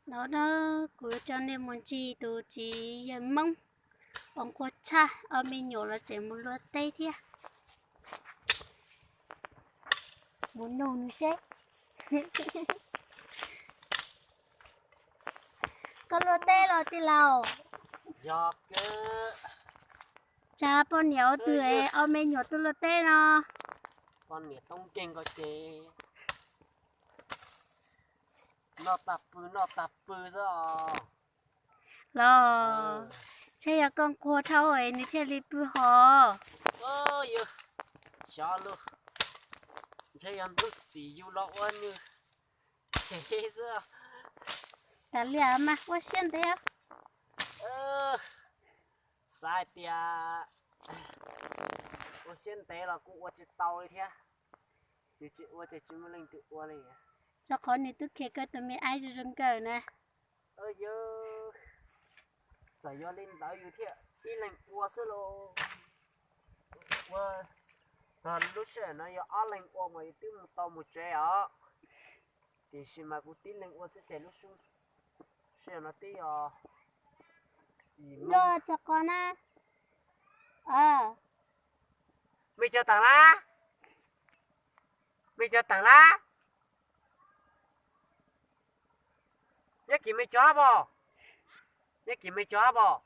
No na, kuv yuav coj nej mus ntsib tus txiv yawg Hmoob uas nquag tshaj, ob me nyuam los tseem mus luaj teb thiab. Mus nug nws seb. Koj luaj teb los tij laug? Yog kawg. Tsam poj niam ua twg es ob me nyuam tuaj luaj teb no? Poj niam toob nkeeg ko ces noj tag pw noj tag pw xwb os. Los, ntshe yog koj nquag dhau es nws thiaj li pw hos. Yog, xyov lawm, ntshe yog ntuj txim yus los ua nws chev xwb. Tas li mas ua siab ntev. Xav hais tias ua siab ntev los kuj ua tsis tau li thiab. Yus tsis ua ces tsis muaj leej twg ua li. Rau qhov nws twb khiav koj tus me aib zoo zoo nkawm na. Yog, txawm yog li ntawd yus thiaj ib leeg ua xwb los. Ua, lub sij hawm no yog ob leeg ua mas yus twb mus tau mus tsev os. Tiam sis mas kuv tib leeg ua xwb ces lub sij hawm no twb yog. Los txog qhov na. Me cov teem lab, me cov teem lab, nyob kis me cov hab pom, nyob kis me cov hab pom.